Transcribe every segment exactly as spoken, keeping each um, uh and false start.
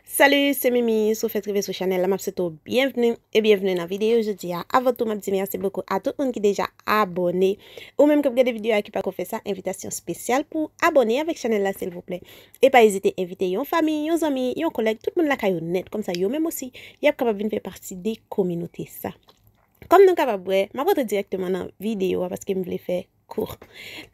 Salut, se Mimi. Si w fèk rive sou chanèl la, m ap swete w byenvni e byenvni nan videyo jodi a. Avan tou, m ap di mèsi bokou a tout moun ki deja abòne. Ou menm k ap gade videyo a ki pako fè sa, envitasyon espesyal pou w abòne avèk chanèl la, silvouplè. E pa ezite envite yon fanmi, yon zanmi, yon kolèg, tout moun lakay ou nèt. Kòmsa, yo menm osi, y ap kapab vin fè pati de kominote sa. Kòm nou kapab wè, m ap rantre dirèkteman nan videyo a paske m vle fè kou.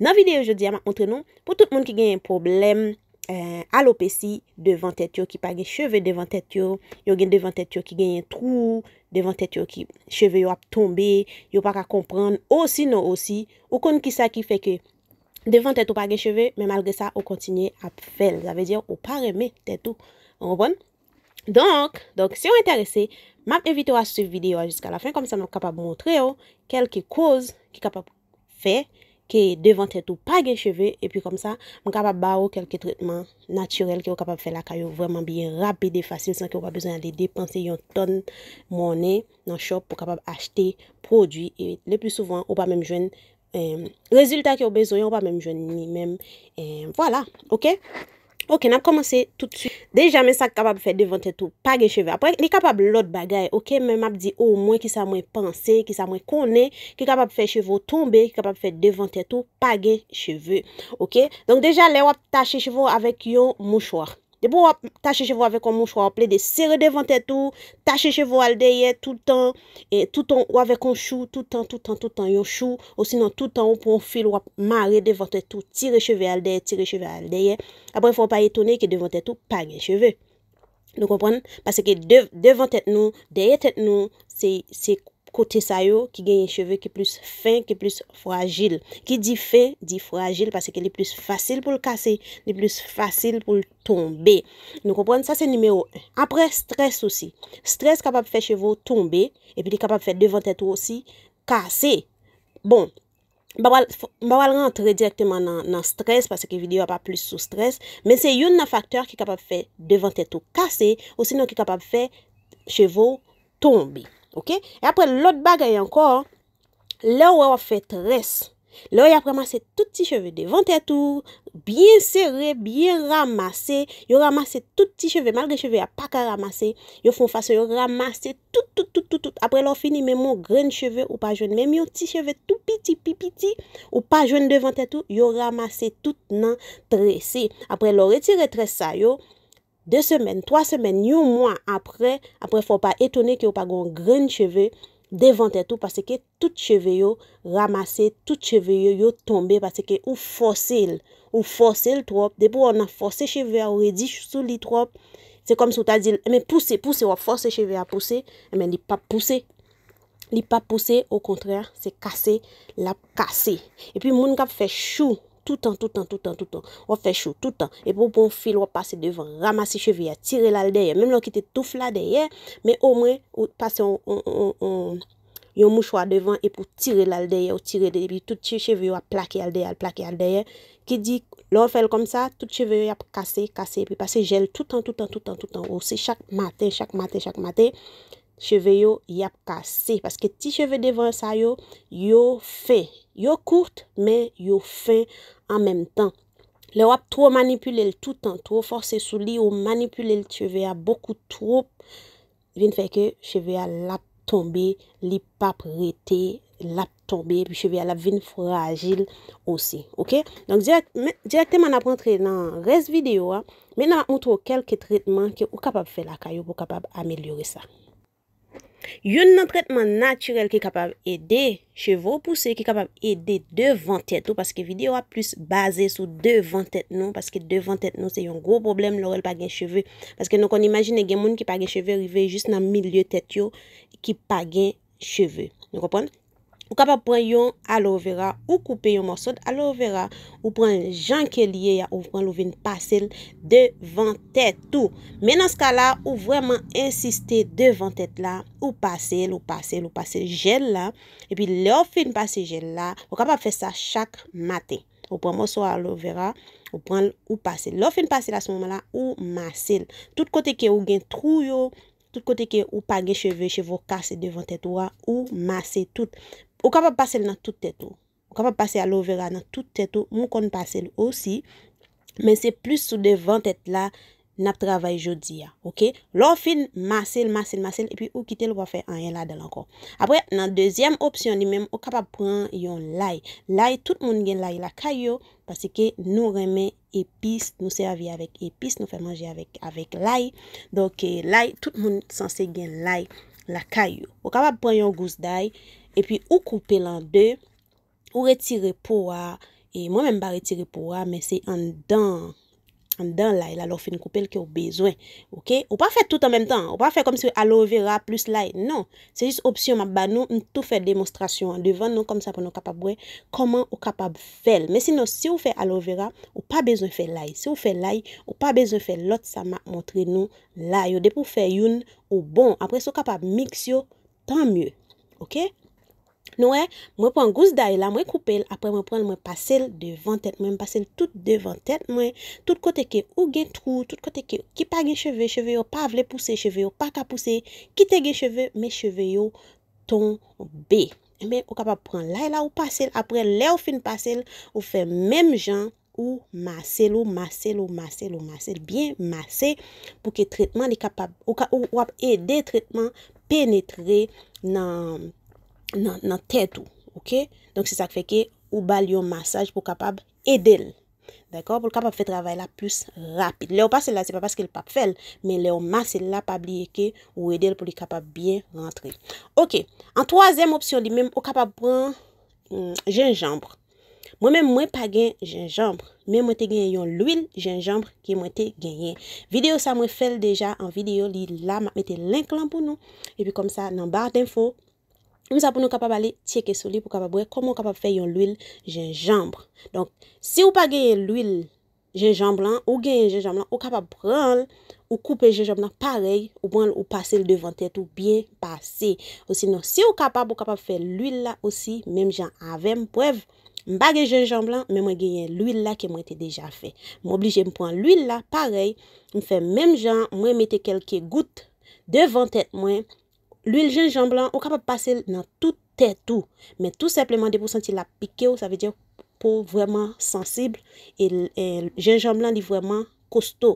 Nan videyo jodi a, m ap montre nou, pou tout moun ki genyen pwoblèm, eh, alopesi devan tèt yo, ki pa gen cheve devan tèt yo, yo gen devan tèt yo ki genyen twou, devan tèt yo ki cheve yo ap tonbe, yo pa ka konprann, osinon osi, ou konn kisa ki fè ke devan tèt ou pa gen cheve, men malgre sa, ou kontinye ap fè l. Sa vle di, ou pa renmen tèt ou. Ou konprann? Donk, donk, si w enterese, m ap envite w a swiv videyo a jiska lafen, kòmsa m ap kapab montre w kèlke koz ki kapab fè ke devan tèt ou pa gen cheve, epi kòmsa, m kapab ba w kèlke tretman natirèl ke w kapab fè lakay ou vrèman byen, rapid e fasil, san ke w pa bezwen ale depanse yon tòn monnen nan shop pou kapab achte pwodui. E le pli souvan, ou pa menm jwenn, eh, rezilta ke w bezwen an, ou pa menm jwenn li menm. Eh, vwala, oke? Oke, n ap kòmanse toutswit. Deja, men sa k kapab fè devan tèt ou pa gen cheve. Apre, li kapab lòt bagay, oke? Men m ap di omwen kisa mwen panse, kisa mwen konnen, ki kapab fè cheve w tonbe, ki kapab fè devan tèt ou pa gen cheve, oke? Donk, deja, lè w ap tache cheve w avèk yon mouchwa. Depi w ap tache cheve w avèk yon mouchwa, w ap plede sere devan tèt ou, tache cheve w al dèyè toutan, e toutan ou avèk yon chou, toutan, toutan, toutan, yon chou, osinon toutan ou pran yon fil, w ap mare devan tèt ou, tire cheve al dèyè, tire cheve al dèyè. Apre, fò w pa etone ke devan tèt ou pa gen cheve. Nou konprann? Paske de-, devan tèt nou, dèyè tèt nou, se, se kote sa yo ki genyen cheve ki plis fen, ki plis frajil. Ki di fen, di frajil, paske li plis fasil pou l kase, li plis fasil pou l tonbe. Nou konprann? Sa se nimewo en. Apre, strès osi. Strès kapab fè cheve w tonbe, epi li kapab fè devan tèt ou osi kase. Bon, m pa pral, m pa pral rantre dirèkteman nan, nan strès, paske videyo a pa plis sou strès, men se youn nan faktè ki kapab fè devan tèt ou kase, osinon ki kapab fè cheve w tonbe. Oke? E apre, lòt bagay ankò, lè w wè w ap fè strès, lè y ap ranmase tout ti cheve devan tèt ou, byen sere, byen ranmase, yo ranmase tout ti cheve, malgre cheve a pa ka ranmase, yo fè yon fason yo ranmase tout, tout, tout, tout, tout. Apre, lè w fini, menm yon grenn cheve, ou pa jwenn, menm yon ti cheve tou piti, pi piti, ou pa jwenn devan tèt ou, yo ranmase tout nan trese. Apre, lè w retire trese sa yo, de semèn, twa semèn, yon mwa apre, apre fò w pa etone ke w pa gen yon grenn cheve devan tèt ou, paske tout cheve yo ranmase, tout cheve yo, yo tonbe, paske ou fòse l. Ou fòse l twòp. Depi w nan fòse cheve a, ou redi sou li twòp. Se kòmsi w ta di l, "Men pouse, pouse," w ap fòse cheve a pouse, men li p ap pouse. Li p ap pouse, okontrè, se kase l ap kase. Epi moun k ap fè chou toutan, toutan, toutan, toutan. W ap fè chou toutan. Epi w pran yon fil, w ap pase devan, ranmase cheve a, tire l al dèyè. Menm lè w kite touf la dèyè, men omwen, ou pase yon, yon, yon, yon, yon mouchwa devan epi w tire l al dèyè, ou tire l, epi tout ti cheve yo ap plake al dèyè, al plake al dèyè. Ki di, lè w fè l kòmsa, tout cheve yo y ap kase, kase, epi pase jèl toutan, toutan, toutan, toutan. Ou se chak maten, chak maten, chak maten, cheve yo, y ap kase. Paske ti cheve devan sa yo, yo fen. Yo kout, men yo fen an menm tan. Lè w ap twò manipile l toutan, twò fòse sou li, ou manipile l cheve a bokou twòp, vin fè ke cheve a l ap tonbe, li p ap rete, l ap tonbe, epi cheve a l ap vin frajil osi. Oke? Donk, dirèk-, men, dirèkteman n ap rantre nan rès videyo a. Mentnan, m ap montre w kèlke tretman ke ou kapab fè lakay ou pou w kapab amelyore sa. Youn nan tretman natirèl ki kapab ede cheve w pouse, ki kapab ede devan tèt ou, paske videyo a plis baze sou devan tèt nou, paske devan tèt nou se yon gwo pwoblèm lè w wè l pa gen cheve. Paske nou konn imajine gen moun ki pa gen cheve rive jis nan milye tèt yo ki pa gen cheve. Nou konprann? Ou kapab pran yon aloe vera, ou koupe yon mòso aloe vera, ou pran l jan ke l ye a, ou pran l, ou vin pase l devan tèt ou. Men nan ka la, ou vrèman ensiste devan tèt la, ou pase l, ou pase l, ou pase jèl la. Epi lè w fin pase jèl la, ou kapab fè sa chak maten. Ou pran mòso aloe vera, ou pran l, ou pase l. Lè w fin pase l, a se moman la, ou mase l. Tout kote ke ou gen twou yo, tout kote ke ou pa gen cheve, cheve w kase devan tèt ou a, ou mase tout. Ou kapab pase l nan tout tèt ou. Ou kapab pase aloe vera nan tout tèt ou. M konn pase l osi. Men se plis sou devan tèt la, n ap travay jodi a, oke? Lè w fin mase l, mase l, mase l, epi ou kite l, ou pa fè anyen ladan l ankò. Apre, nan dezyèm opsyon li menm, ou kapab pran yon lay. Lay, tout moun gen lay lakay yo, paske nou renmen epis, nou sèvi avèk epis, nou fè manje avèk, avèk lay. Donk, eh, lay, tout moun sanse gen lay lakay yo. Ou kapab pran yon gous lay, epi ou koupe l an de, ou retire po a, e mwen menm m pa retire po a, men se anndan, anndan lay la, lè w fin koupe l ke w bezwen, oke? Ou pa fè tout an menm tan, ou pa fè kòmsi aloe vera plis lay, non. Se jis opsyon m ap ba nou, m tou fè demonstrasyon an devan nou, kòmsa pou nou kapab wè kòman ou kapab fè l. Men sinon, si w fè aloe vera, ou pa bezwen fè lay. Si w fè lay, ou pa bezwen fè lòt sa m ap montre nou la yo. Depi w fè youn, ou bon. Apre sa, ou kapab miks yo, tan mye. Oke? Nou wè, mwen pran gous lay la, mwen koupe l, apre mwen pran l, mwen pase l devan tèt mwen, mwen pase l tout devan tèt mwen, tout kote ke ou gen twou, tout kote ke, ki pa gen cheve, cheve yo pa vle pouse, cheve yo pa ka pouse, ki te gen cheve, men cheve yo tonbe. Enben, ou kapab pran lay la, ou pase l, apre lè ou fin pase l, ou fè menm jan, ou mase l, ou mase l, ou mase l, ou mase l, byen mase, pou ke tretman li kapab, ou ka, ou, w ap ede tretman penetre nan, nan, nan tèt ou, oke? Donk, se sa k fè ke ou ba l yon masaj pou kapab ede l. Dakò? Pou l kapab fè travay la plis rapid. Lè w pase l la, se pa paske l p ap fè l, men lè w mase l la, pa bliye ke ou ede l pou li kapab byen rantre. Oke. An twazyèm opsyon, li menm, ou kapab pran, mm, jenjanm. Mwen menm, mwen pa gen jenjanm, men mwen te gen yon lwil jenjanm ke mwen te genyen. Videyo sa, mwen fè l deja an videyo, li la, m ap mete link lan pou nou. Epi kòmsa, nan ba denfo, kòmsa pou nou kapab ale tcheke sou li, pou kapab wè kòman w kapab fè yon lwil jenjanm. Donk, si w pa genyen lwil jenjanm lan, ou genyen jenjanm lan, ou kapab pran l, ou koupe jenjanm lan parèy, ou pran l, ou pase l devan tèt ou byen pase. Osinon, si w kapab, ou kapab fè lwil la osi, menm jan avè m. Prèv, m pa gen jenjanm lan, men mwen genyen lwil la ke mwen te deja fè. M oblije m pran lwil la, parèy, m fè menm jan, mwen mete kèlke gout devan tèt mwen, lwil jenjanm lan, ou kapab pase l nan tout tèt ou. Men tou senpleman, depi w santi l ap pike w, sa vle di pou w vrèman sansib, e, e jenjanm lan, li vrèman kosto.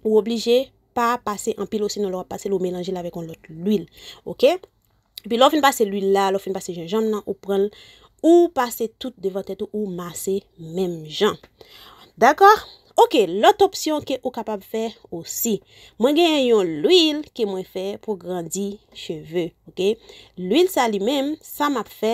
Ou oblije pa pase anpil, osinon lè w ap pase l, ou melanje l avèk yon lòt lwil. Oke? Epi lè w fin pase lwil la, lè w fin pase jenjanm nan, ou pran l, ou pase tout devan tèt ou, ou mase menm jan. Dakò? Oke, lòt opsyon ke ou kapab fè osi. Mwen genyen yon lwil ke mwen fè pou grandi cheve, oke? Lwil sa li menm, sa m ap fè,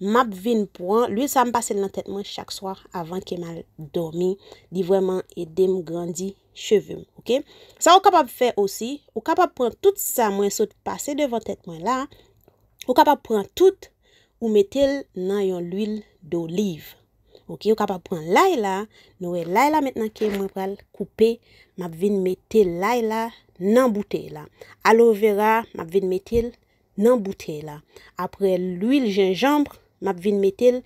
m ap vin pran, lwil sa m pase l nan tèt mwen chak swa avan ke m al dòmi. Li vrèman ede m grandi cheve m, oke? Sa ou kapab fè osi, ou kapab pran tout sa mwen sot pase devan tèt mwen la, ou kapab pran tout, ou mete l nan yon lwil doliv. Oke, ou kapab pran lay la, nou wè lay la mentnan ke mwen pral koupe, m ap vin mete lay la nan boutèy la. Aloe vera, m ap vin mete l nan boutèy la. Apre lwil jenjanm, m ap vin mete l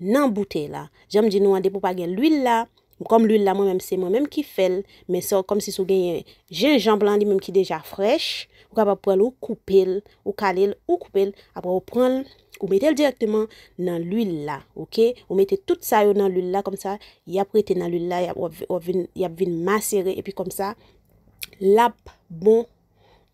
nan boutèy la. Jan m di nou an, depi w pa gen lwil la, kòm lwil la mwen menm se mwen menm ki fè l, men sa w kòmsi si w genyen jenjanm lan li menm ki deja frèch, ou kapab pran l, ou koupe l, ou kale l, ou koupe l, apre ou pran l, ou mete l dirèkteman nan lwil la, oke? Ou mete tout sa yo nan lwil la, kòmsa, y ap rete nan lwil la, y ap, w ap, w ap vin, y ap vin masere, epi kòmsa, l ap bon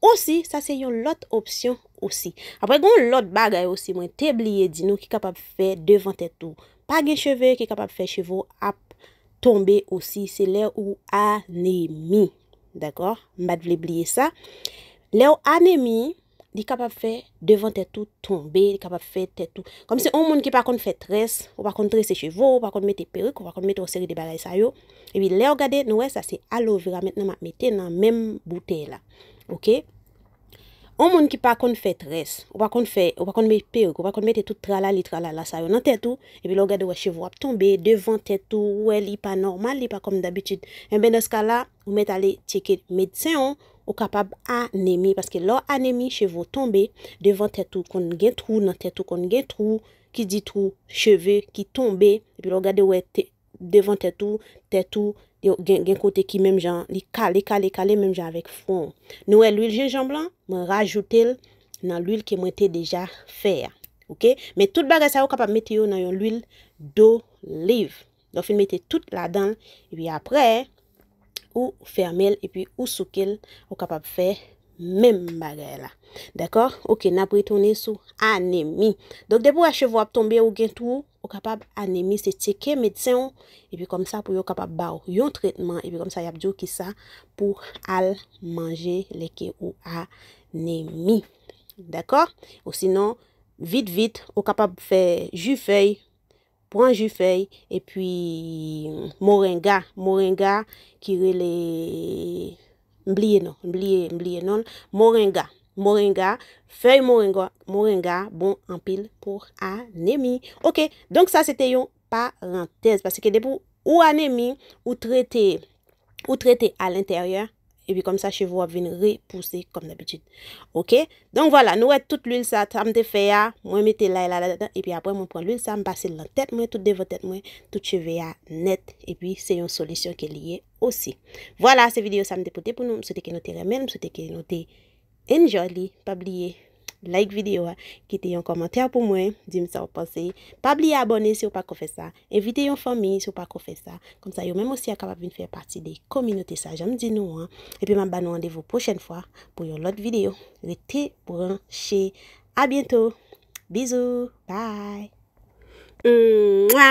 osi, sa se yon lòt opsyon osi. Apre, gen yon lòt bagay osi, mwen te bliye di nou ki kapab fè devan tèt ou pa gen cheve, ki kapab fè cheve w ap tonbe osi, se lè ou anemi. Dakò? M pa t vle bliye sa. Lè w anemi, li kapab fè devan tèt ou tonbe, li kapab fè tèt ou. Kòmsi yon moun ki pa konn fè très, ou pa konn trese cheve w, ou pa konn mete perik, ou pa konn mete yon seri de bagay sa yo. Epi lè w gade, nou wè sa se aloe vera mentnan m ap mete nan menm boutèy la. Oke? Yon moun ki pa konn fè très, ou pa konn fè, ou pa konn mete perik, ou pa konn mete tout tralali, tralala sa yo nan tèt ou, epi lè w gade w wè cheve w ap tonbe devan tèt ou, ou wè li pa nòmal, li pa kòm dabitid. Enben, nan se ka la, ou mèt ale tcheke medsen w, ou kapab anemi, paske lè w anemi, cheve w tonbe, devan tèt ou konn gen twou, nan tèt ou konn gen twou, ki di twou cheve ki tonbe, epi lè w gade w wè te, devan tèt ou, tèt ou, yo gen, gen kote ki menm jan, li kale, kale, kale menm jan avèk fwon w. Nou wè lwil jenjanm lan, mwen rajoute l nan lwil ke mwen te deja fè a. Oke? Men tout bagay sa yo kapab mete yo nan yon lwil doliv. Lè w fin mete tout ladan l, epi apre, ou fèmen l epi ou souke l, ou kapab fè menm bagay la. Dakò? Ok, n ap retounen sou anemi. Donk, depi w wè cheve w ap tonbe, ou gen twou, ou kapab anemi, se tcheke medsen w, epi kòmsa pou yo kapab ba w yon tretman, epi kòmsa y ap di w kisa pou al manje lè ke ou anemi. Dakò? Ou sinon, vit vit, ou kapab fè ji fèy, pran ji fèy, epi moringa, moringa ki rele, m bliye non, m bliye, m bliye non l, moringa, moringa, fèy moringa, moringa bon anpil pou anemi. Ok, donk sa se te yon parantèz, paske depi ou anemi, ou trete, ou trete a lentèryè, epi kòmsa cheve w ap vin repouse kòm dabitid. Ok? Donk vwala, nou wè tout lwil sa, sa m te fè a, mwen mete lay la ladan, epi apre mwen pran lwil sa, m pase l nan tèt mwen, tout devan tèt mwen, tout cheve a nèt, epi se yon solisyon ke li ye osi. Vwala, se videyo sa m te pote pou nou, m swete ke nou te renmen l, m swete ke nou te enjoy li. Pa bliye like videyo a, kite yon kòmantè pou mwen, di m sa w panse. Pa bliye abòne si w pako fè sa. Envite yon fanmi si w pako fè sa. Kòmsa yo menm osi a kapab vin fè pati de kominote sa, jan m di nou an. Epi m ap ba nou randevou pwochèn fwa pou yon lòt videyo. Rete branche. A byento. Bizou. Bye. Mwa!